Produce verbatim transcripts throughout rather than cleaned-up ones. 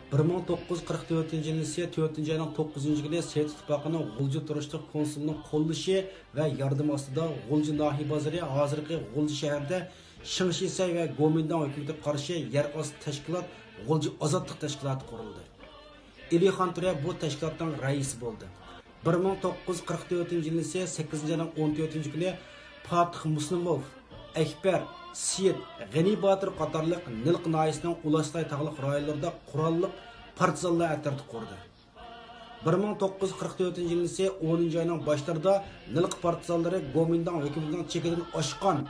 بىر مىڭ توققۇز يۈز قىرىق تۆتىنچى يىلىسى تۆتىنچى ئاينىڭ توققۇزىنچى كۈنى سوۋېت ئىتتىپاقىنىڭ غۇلجا تۇرۇشلۇق كونسۇلىنىڭ قوللىشى ۋە ياردىمى ئاستىدا غۇلجا ناھىيە بازىرى، ھازىرقى غۇلجا شەھىرىدە شېڭ شىسەي ۋە گومىنداڭ ھۆكۈمىتىگە قارشى يەر ئاستى تەشكىلات غۇلجا ئازادلىق تەشكىلاتى قۇرۇلدى. ئېلىخان تۆرە بۇ تەشكىلاتنىڭ رەئىسى بولدى. بىر مىڭ توققۇز يۈز قىرىق تۆتىنچى يىلىسى سەككىزىنچى ئاينىڭ ئون تۆتىنچى كۈنى پاتىخ مۇسلىموف، ئەكبەر، سېيىت، غېنى باتۇر قاتارلىق نىلقا ناھىيەسىنىڭ ئۇلاسلاي تاغلىق رايونلىرىدا قوراللىق پارتىزانلار ئەترىتى قۇردى. بىر مىڭ توققۇز يۈز قىرىق تۆتىنچى يىلىسى ئونىنچى ئاينىڭ باشلىرىدا نىلقا پارتىزانلىرى گومىنداڭ ھۆكۈمىتىنىڭ چېكىدىن ئاشقان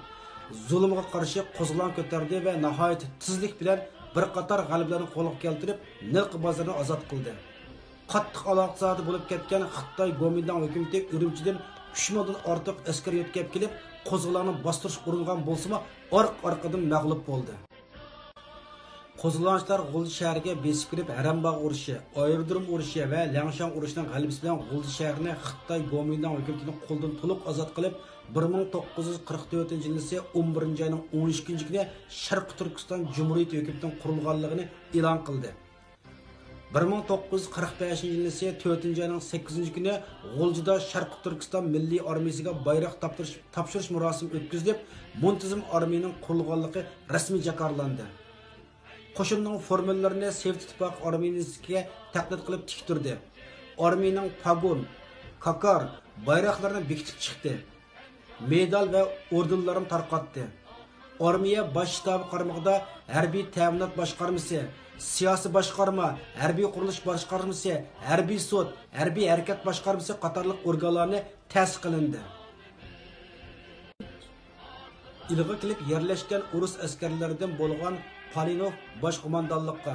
زۇلۇمىغا قارشى قوزغىلاڭ كۆتەردى ۋە ناھايىتى تېزلىك بىلەن بىر قاتار غەلىبىلەرنى قولغا كەلتۈرۈپ، نىلقا بازىرىنى ئازاد قىلدى. قاتتىق ئالاقىزادە بولۇپ كەتكەن خىتاي گومىنداڭ ھۆكۈمىتى ئۈرۈمچىدىن ئۈچ مىڭدىن ئارتۇق ئەسكەر يۆتكەپ كېلىپ، قوزغىلاڭنى باستۇرۇشقا ئۇرۇنغان بولسىمۇ، ئارقا-ئارقىدىن مەغلۇپ بولدى. قوزغىلاڭچىلار غۇلجا شەھىرىگە بېسىپ كىرىپ، ھەرەمباغ ئۇرۇشى، ئايرودروم ئۇرۇشى ۋە لياڭشان ئۇرۇشىنىڭ غەلىبىسى بىلەن غۇلجا شەھىرىنى خىتاي گومىنداڭ ھۆكۈمىتىنىڭ قولىدىن تولۇق ئازاد قىلىپ، بىر مىڭ توققۇز يۈز قىرىق تۆتىنچى يىلىسى ئون بىرىنچى ئاينىڭ ئون ئىككىنچى كۈنى شەرقىي تۈركىستان جۇمھۇرىيىتى ھۆكۈمىتىنىڭ قۇرۇلغانلىقىنى ئېلان قىلدى. بىر مىڭ توققۇز يۈز قىرىق بەشىنچى يىلىسى تۆتىنچى ئاينىڭ سەككىزىنچى كۈنى غۇلجىدا شەرقىي تۈركىستان مىللىي ئارمىيىسىغا بايراق تاپشۇرۇش، تاپشۇرۇش مۇراسىمى ئۆتكۈزۈلۈپ، مۇنتىزىم ئارمىيىنىڭ قۇرۇلغانلىقى رەسمىي جاكارلاندى. قوشۇننىڭ فورمىلىرىنى سوۋېت ئىتتىپاقى ئارمىيىسىنىڭكىگە تەقلىد قىلىپ تىكتۈردى. ئارمىيىنىڭ پاگون، كاكار، بايراقلىرىنى بېكىتىپ چىقتى. مېدال ۋە ئوردېنلارنى تارقاتتى. ئارمىيە باش شتابى قارمىقىدا ھەربىي تەمىنات باشقارمىسى، سىياسىي باشقارما، ھەربىي قۇرۇلۇش باشقارمىسى، ھەربىي سوت، ھەربىي ھەرىكەت باشقارمىسى قاتارلىق ئورگانلارنى تەسىس قىلىندى. ئىلغا كېلىپ يەرلەشكەن ئورۇس ئەسكەرلىرىدىن بولغان پالىنوف باش قوماندانلىققا،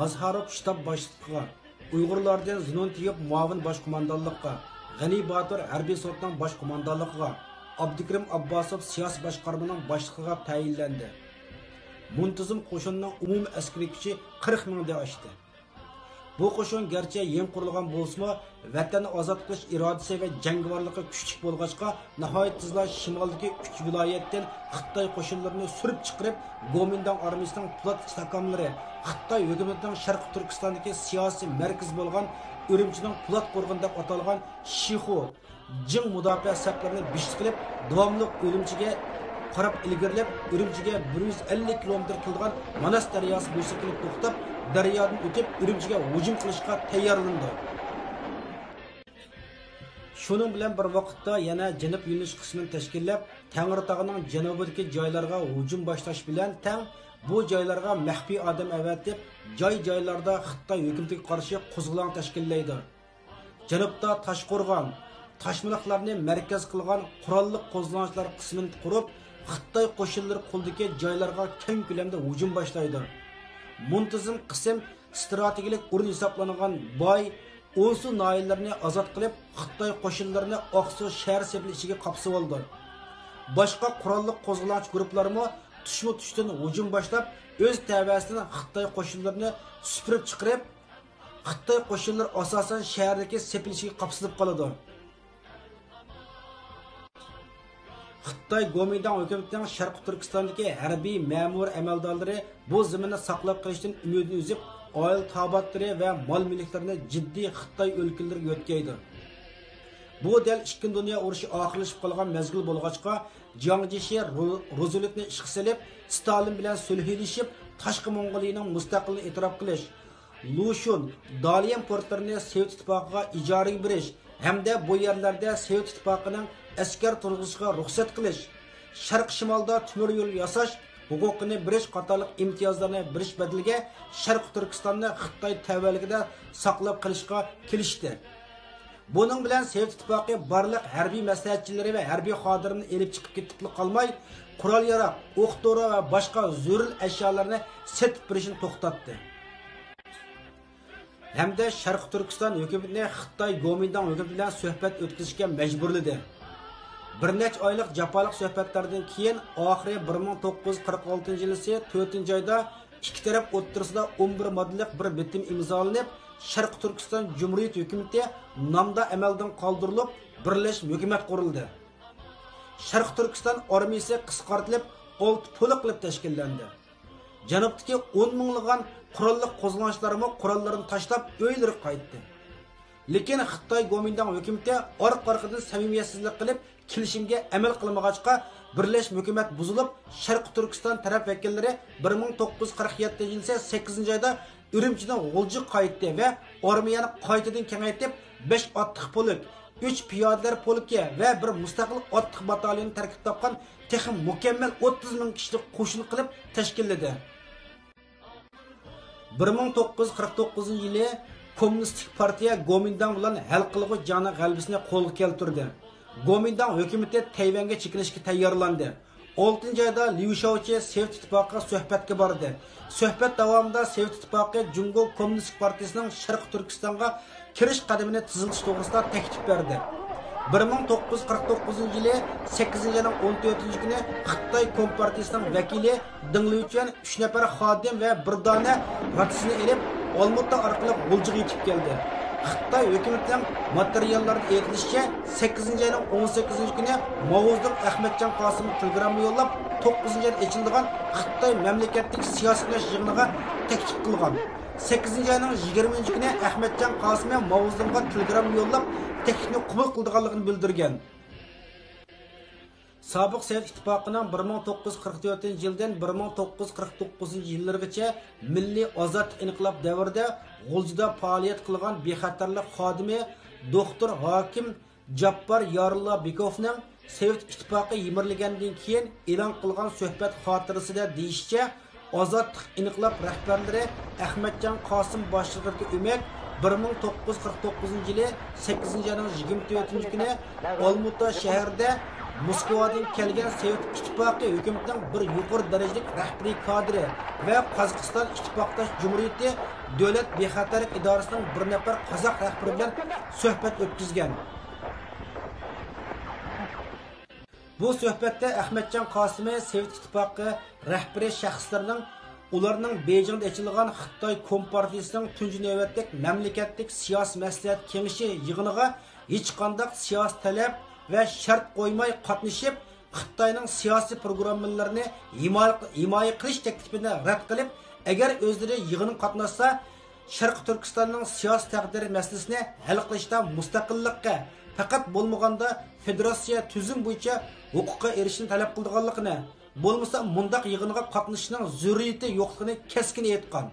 مازھاروف شتاب باشلىقىغا، ئۇيغۇرلاردىن زۇنۇنتىيېف مۇئاۋىن باش قوماندانلىققا، غېنى باتۇر ھەربىي سوتنىڭ باش قوماندانلىقىغا، ئابدۇكېرىم ئابباسوف سىياسىي باشقارمىنىڭ باشلىقىغا تەيىنلەندى. مۇنتىزىم قوشۇننىڭ ئومۇمىي ئەسكىرىي كۈچى قىرىق مىڭدىن ئاشتى. بۇ قوشۇن گەرچە يېڭى قۇرۇلغان بولسىمۇ، ۋەتەننى ئازاد قىلىش ئىرادىسى ۋە جەڭگىۋارلىقى كۈچلۈك بولغاچقا، ناھايىتى تېزلا شىمالدىكى ئۈچ ۋىلايەتتىن خىتاي قوشۇنلىرىنى سۈرۈپ چىقىرىپ، گومىنداڭ ئارمىيىسىنىڭ پولات ئىستىھكاملىرى، خىتاي ھۆكۈمىتىنىڭ شەرقىي تۈركىستاندىكى سىياسىي مەركىزى بولغان ئۈرۈمچىنىڭ پولات قورغىنى دەپ ئاتالغان شىخۇ، جىڭ مۇداپىئە سەپلىرىنى بېشىدا قىلىپ، داۋاملىق ئۈرۈمچىگە قاراپ ئىلگىرىلەپ، ئۈرۈمچىگە بىر يۈز ئەللىك كىلومېتىر كېلىدىغان ماناس دەرياسى بويىسىغا كېلىپ توختاپ، دەريادىن ئۆتۈپ، ئۈرۈمچىگە ھۇجۇم قىلىشقا تەييارلىنىدۇ. شۇنىڭ بىلەن بىر ۋاقىتتا يەنە جەنۇب يۆنىلىش قىسمىنى تەشكىللەپ، تەڭرىتاغنىڭ جەنۇبىدىكى جايلارغا ھۇجۇم باشلاش بىلەن تەڭ، بۇ جايلارغا مەخپىي ئادەم ئەۋەتىپ، جاي-جايلاردا خىتاي ھۆكۈمىتىگە قارشى قوزغىلاڭ تەشكىللەيدۇ. جەنۇبتا تاشقورغان، تاشمىلىقلارنى مەركەز قىلغان قوراللىق قوزغىلاڭچىلار قىسمىنى قۇرۇپ، خىتاي قوشۇنلىرى قولىدىكى جايلارغا كەڭ كۆلەمدە ھۇجۇم باشلايدۇ. مۇنتىزىم قىسىم ئىستراتېگىيەلىك ئورۇن ھېسابلانغان باي، ئونسۇ ناھىيەلىرىنى ئازاد قىلىپ، خىتاي قوشۇنلىرىنى ئاقسۇ شەھەر سېپىلى ئىچىگە قاپسىۋالىدۇ. باشقا قوراللىق قوزغىلاڭچى گۇرۇپپىلارمۇ تۇشمۇ تۇشتىن ھۇجۇم باشلاپ، ئۆز تەۋەسىدىن خىتاي قوشۇنلىرىنى سۈپۈرۈپ چىقىرىپ، خىتاي قوشۇنلىرى ئاساسەن شەھەردىكى سېپىل ئىچىگە قاپسىلىپ قالىدۇ. خىتاي گومىنداڭ ھۆكۈمىتىنىڭ شەرقىي تۈركىستاندىكى ھەربىي مەمۇر ئەمەلدارلىرى بۇ زېمىننى ساقلاپ قېلىشتىن ئۈمىدىنى ئۈزۈپ، ئائىلە تاۋابىئاتلىرى ۋە مال-مۈلۈكلىرىنى جىددىي خىتاي ئۆلكىلىرىگە يۆتكەيدۇ. بۇ دەل ئىككىنچى دۇنيا ئۇرۇشى ئاخىرلىشىپ قالغان مەزگىل بولغاچقا، جياڭ جيېشى رو-، روزۋېلتنى ئىشقا سېلىپ، ستالىن بىلەن سۈلھىلىشىپ، تاشقى موڭغۇلىيىنىڭ مۇستەقىللىقىنى ئېتىراپ قىلىش، لۇشۈن، داليەن پورتلىرىنى سوۋېت ئىتتىپاقىغا ئىجارىگە بېرىش ھەمدە بۇ يەرلەردە سوۋېت ئىتتىپاقىنىڭ ئەسكەر تۇرغۇزۇشىغا رۇخسەت قىلىش، شەرقىي شىمالدا تۆمۈر يول ياساش ھوقۇقىنى بېرىش قاتارلىق ئىمتىيازلارنى بېرىش بەدىلىگە شەرقىي تۈركىستاننى خىتاي تەۋەلىكىدە ساقلاپ قېلىشقا كېلىشتى. بۇنىڭ بىلەن سوۋېت ئىتتىپاقى بارلىق ھەربىي مەسلىھەتچىلىرى ۋە ھەربىي خادىملىرىنى ئېلىپ چىقىپ كېتىپلا قالماي، قورال-ياراغ، ئوق-دورا ۋە باشقا زۆرۈر ئەشيالارنى سېتىپ بېرىشنى توختاتتى. ھەمدە شەرقىي تۈركىستان ھۆكۈمىتىنى خىتاي گومىنداڭ ھۆكۈمىتى بىلەن سۆھبەت ئۆتكۈزۈشكە مەجبۇرلىدى. بىر نەچچە ئايلىق جاپالىق سۆھبەتلەردىن كېيىن، ئاخىرى بىر مىڭ توققۇز يۈز قىرىق ئالتىنچى يىلىسى تۆتىنچى ئايدا ئىككى تەرەپ ئوتتۇرىسىدا ئون بىر ماددىلىق بىر بىتىم ئىمزالىنىپ، شەرقىي تۈركىستان جۇمھۇرىيىتى ھۆكۈمىتى نامدا ئەمەلدىن قالدۇرۇلۇپ، بىرلەشمە ھۆكۈمەت قۇرۇلدى. شەرقىي تۈركىستان ئارمىيىسى قىسقارتىلىپ، ئالتە پولا قىلىپ تەشكىللەندى. جەنۇبتىكى ئون مىڭلىغان قوراللىق قوزغىلاڭچىلارمۇ قوراللىرىنى تاشلاپ ئۆيلىرىگە قايتتى. لېكىن خىتاي گومىنداڭ ھۆكۈمىتى ئارقا-ئارقىدىن سەمىمىيەتسىزلىك قىلىپ، كېلىشىمگە ئەمەل قىلمىغاچقا، بىرلەشمە ھۆكۈمەت بۇزۇلۇپ، شەرقىي تۈركىستان تەرەپ ۋەكىللىرى بىر مىڭ توققۇز يۈز قىرىق يەتتىنچى يىلى سەككىزىنچى ئايدا ئۈرۈمچىدىن غۇلجىغا قايتتى ۋە ئارمىيەنى قايتىدىن كېڭەيتىپ، بەش ئاتلىق پولك، ئۈچ پىيادىلەر پولكى ۋە بىر مۇستەقىل ئاتلىق باتاليونى تەركىب تاپقان تېخى مۇكەممەل ئوتتۇز مىڭ كىشىلىك قوشۇن قىلىپ تەشكىللىدى. بىر مىڭ توققۇز يۈز قىرىق توققۇزىنچى يىلى كوممۇنىستىك پارتىيە گومىنداڭ بىلەن ھەل قىلغۇچ جەڭنىڭ غەلىبىسىنى قولغا كەلتۈردى. گومىنداڭ ھۆكۈمىتى تەيۋەنگە چېكىنىشكە تەييارلاندى. ئالتىنچى ئايدا ليۇ شياۋچى سوۋېت ئىتتىپاقىغا سۆھبەتكە باردى. سۆھبەت داۋامىدا سوۋېت ئىتتىپاقى جۇڭگو كوممۇنىستىك پارتىيىسىنىڭ شەرقىي تۈركىستانغا كىرىش قەدىمىنى تېزلىتىش توغرىسىدا تەكلىپ بەردى. بىر مىڭ توققۇز يۈز قىرىق توققۇزىنچى يىلى سەككىزىنچى ئاينىڭ ئون تۆتىنچى كۈنى خىتاي كومپارتىيىسىنىڭ ۋەكىلى دېڭ لىيۇچۈەن ئۈچ نەپەر خادىم ۋە بىر دانە راتسىنى ئېلىپ، ئالمۇتا ئارقىلىق غۇلجىغا يېتىپ كەلدى. خىتاي ھۆكۈمىتىنىڭ ماتېرىياللاردا ئېيتىلىشىچە، سەككىزىنچى ئاينىڭ ئون سەككىزىنچى كۈنى ماۋزېدۇڭ ئەخمەتجان قاسىمغا تېلېگرامما يوللاپ، توققۇزىنچى ئايدا ئېچىلىدىغان خىتاي مەملىكەتلىك سىياسىي كېڭەش يىغىنىغا تەكلىپ قىلغان. سەككىزىنچى ئاينىڭ يىگىرمىنچى كۈنى ئەخمەتجان قاسىمى ماۋزېدۇڭغا تېلېگرامما يوللاپ، تەكلىپنى قوبۇل قىلىدىغانلىقىنى بىلدۈرگەن. سابىق سوۋېت ئىتتىپاقىنىڭ بىر مىڭ توققۇز يۈز قىرىق تۆتىنچى يىلدىن بىر مىڭ توققۇز يۈز قىرىق توققۇزىنچى يىللىرىغىچە مىللىي ئازادلىق ئىنقىلاب دەۋرىدە غۇلجىدا پائالىيەت قىلغان بىخەتەرلىك خادىمى دوختۇر ھاكىم جاپپار يارۇللا بېكوفنىڭ سوۋېت ئىتتىپاقى يىمىرىلگەندىن كېيىن ئېلان قىلغان سۆھبەت خاتىرىسىدە دېيىشىچە، ئازادلىق ئىنقىلاب رەھبەرلىرى ئەخمەتجان قاسىم باشچىلىقىدىكى ئۆمەك بىر مىڭ توققۇز يۈز قىرىق توققۇزىنچى يىلى سەككىزىنچى ئاينىڭ يىگىرمە تۆتىنچى كۈنى ئالمۇتا شەھىرىدە موسكۋادىن كەلگەن سوۋېت ئىتتىپاقى ھۆكۈمىتىنىڭ بىر يۇقىرى دەرىجىلىك رەھبىرىي كادىرى ۋە قازاقىستان ئىتتىپاقداش جۇمھۇرىيىتى دۆلەت بىخەتەرلىك ئىدارىسىنىڭ بىر نەپەر قازاق رەھبىرى بىلەن سۆھبەت ئۆتكۈزگەن. بۇ سۆھبەتتە ئەخمەتجان قاسىمى سوۋېت ئىتتىپاقى رەھبىرىي شەخسلىرىنىڭ ئۇلارنىڭ بېيجىڭدا ئېچىلغان خىتاي كومپارتىيىسىنىڭ تۇنجى نۆۋەتلىك مەملىكەتلىك سىياسىي مەسلىھەت كېڭىشى يىغىنىغا ھېچقانداق سىياسىي تەلەپ ۋە شەرت قويماي قاتنىشىپ، خىتاينىڭ سىياسىي پروگراممىلىرىنى ھىمايە، ھىمايە قىلىش تەكلىپىنى رەت قىلىپ، ئەگەر ئۆزلىرى يىغىنغا قاتناشسا، شەرقىي تۈركىستاننىڭ سىياسىي تەقدىرى مەسىلىسىنى ھەل قىلىشتا مۇستەقىللىققا، پەقەت بولمىغاندا فېدېراتسىيە تۈزۈم بويىچە ھوقۇققا ئېرىشىشنى تەلەپ قىلىدىغانلىقىنى، بولمىسا مۇنداق يىغىنغا قاتنىشىشنىڭ زۆرۈرىيىتى يوقلۇقىنى كەسكىن ئېيتقان.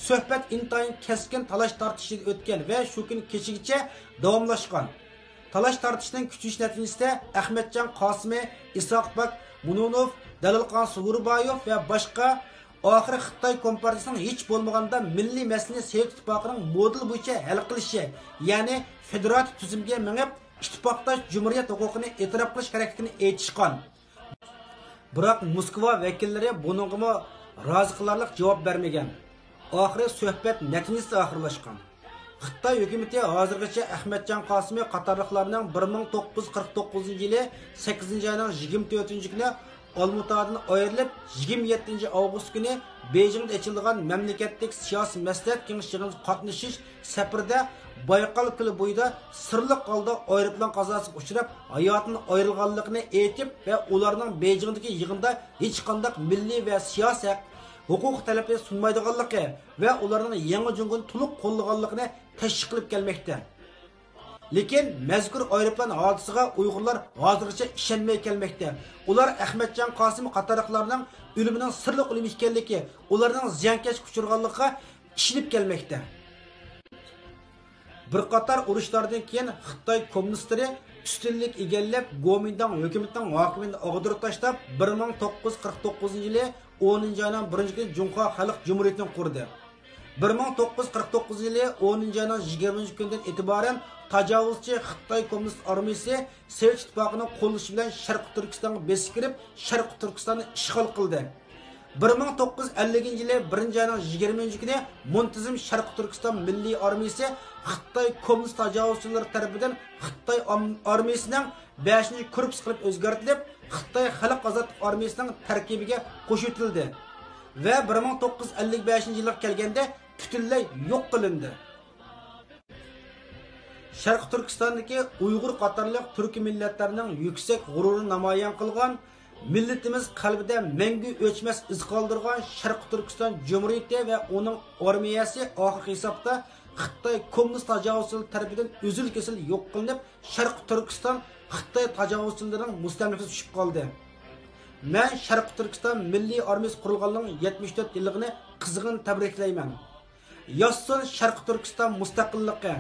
سۆھبەت ئىنتايىن كەسكىن تالاش-تارتىش ئىچىدە ئۆتكەن ۋە شۇ كۈنى كېچىگىچە داۋاملاشقان. تالاش-تارتىشنىڭ كۈچىيىشى نەتىجىسىدە ئەخمەتجان قاسىمى، ئىسھاق باك مۇنۇنوف، دەلىلقان سۇغۇربايېۋ ۋە باشقا ئاخىرى خىتاي كومپارتىيىسىنىڭ ھېچ بولمىغاندا مىللىي مەسىلىنى سوۋېت ئىتتىپاقىنىڭ مودېلى بويىچە ھەل قىلىشى، يەنى فېدېراتىپ تۈزۈمگە مېڭىپ، ئىتتىپاقداش جۇمھۇرىيەت ھوقۇقىنى ئېتىراپ قىلىش ھەرىكىتىنى ئېيتىشقان. بىراق موسكۋا ۋەكىللىرى بۇنىڭغىمۇ رازى قىلارلىق جاۋاب بەرمىگەن. ئاخىرى سۆھبەت نەتىجىسىز ئاخىرلاشقان. خىتاي ھۆكۈمىتى ھازىرغىچە ئەخمەتجان قاسىمى قاتارلىقلارنىڭ بىر مىڭ توققۇز يۈز قىرىق توققۇزىنچى يىلى سەككىزىنچى ئاينىڭ يىگىرمە تۆتىنچى كۈنى ئالمۇتادىن ئايرىلىپ، يىگىرمە يەتتىنچى ئاۋغۇست كۈنى بېيجىڭدا ئېچىلىدىغان مەملىكەتلىك سىياسىي مەسلىھەت كېڭىشى يىغىنىغا قاتنىشىش سەپىرىدە بايقال كۆلى بويىدا سىرلىق ھالدا ئايروپىلان قازاسىغا ئۇچراپ، ھاياتىدىن ئايرىلغانلىقىنى ئېيتىپ ۋە ئۇلارنىڭ بېيجىڭدىكى يىغىندا ھېچقانداق مىللىي ۋە سىياسىي ھەق، ھوقۇق تەلىپى سۇنمايدىغانلىقى ۋە ئۇلارنىڭ يېڭى جۇڭگونى تولۇق قوللىغانلىقىنى تەشۋىق قىلىپ كەلمەكتە. لېكىن مەزكۇر ئايروپىلان ھادىسىسىغا ئۇيغۇرلار ھازىرغىچە ئىشەنمەي كەلمەكتە. ئۇلار ئەخمەتجان قاسىم قاتارلىقلارنىڭ ئۆلۈمىنىڭ سىرلىق ئۆلۈم ئىكەنلىكى، ئۇلارنىڭ زىيانكەشلىككە ئۇچرىغانلىقىغا ئىشىنىپ كەلمەكتە. بىر قاتار ئۇرۇشلاردىن كېيىن خىتاي كوممۇنىستلىرى ئۈستۈنلۈك ئىگىلەپ، گومىنداڭ ھۆكۈمىتىنىڭ ھاكىمىيىتىنى ئاغدۇرۇپ تاشلاپ، بىر مىڭ توققۇز يۈز قىرىق توققۇزىنچى يىلى ئونىنچى ئاينىڭ بىرىنچى كۈنى جۇڭخۇا خەلق جۇمھۇرىيىتىنى قۇردى. بىر مىڭ توققۇز يۈز قىرىق توققۇزىنچى يىلى ئونىنچى ئاينىڭ يىگىرمىنچى كۈنىدىن ئېتىبارەن تاجاۋۇزچى خىتاي كوممۇنىست ئارمىيىسى سوۋېت ئىتتىپاقىنىڭ قوللىشى بىلەن شەرقىي تۈركىستانغا بېسىپ كىرىپ، شەرقىي تۈركىستاننى ئىشغال قىلدى. بىر مىڭ توققۇز يۈز ئەللىكىنچى يىلى بىرىنچى ئاينىڭ يىگىرمىنچى كۈنى مۇنتىزىم شەرقىي تۈركىستان مىللىي ئارمىيىسى خىتاي كوممۇنىست تاجاۋۇزچىلىرى تەرىپىدىن خىتاي ئام-، ئارمىيىسىنىڭ بەشىنچى كورپۇس قىلىپ ئۆزگەرتىلىپ، خىتاي خەلق ئازادلىق ئارمىيىسىنىڭ تەركىبىگە قوشۇۋېتىلدى ۋە بىر مىڭ توققۇز يۈز ئەللىك بەشىنچى يىلغا كەلگەندە پۈتۈنلەي يوق قىلىندى. شەرقىي تۈركىستاندىكى ئۇيغۇر قاتارلىق تۈركىي مىللەتلەرنىڭ يۈكسەك غۇرۇرىنى نامايان قىلغان مىللىتىمىز قەلبىدە مەڭگۈ ئۆچمەس ئىز قالدۇرغان شەرقىي تۈركىستان جۇمھۇرىيىتى ۋە ئۇنىڭ ئارمىيەسى ئاخىرقى ھېسابتا خىتاي كوممۇنىست تاجاۋۇزچىلىرى تەرىپىدىن ئۈزۈل-كېسىل يوق قىلىنىپ، شەرقىي تۈركىستان خىتاي تاجاۋۇزچىلىرىنىڭ مۇستەملىكىسىگە چۈشۈپ قالدى. مەن شەرقىي تۈركىستان مىللىي ئارمىيىسى قۇرۇلغانلىقىنىڭ يەتمىش تۆت يىللىقىنى قىزغىن تەبرىكلەيمەن. ياشىسۇن شەرقىي تۈركىستان مۇستەقىللىقى!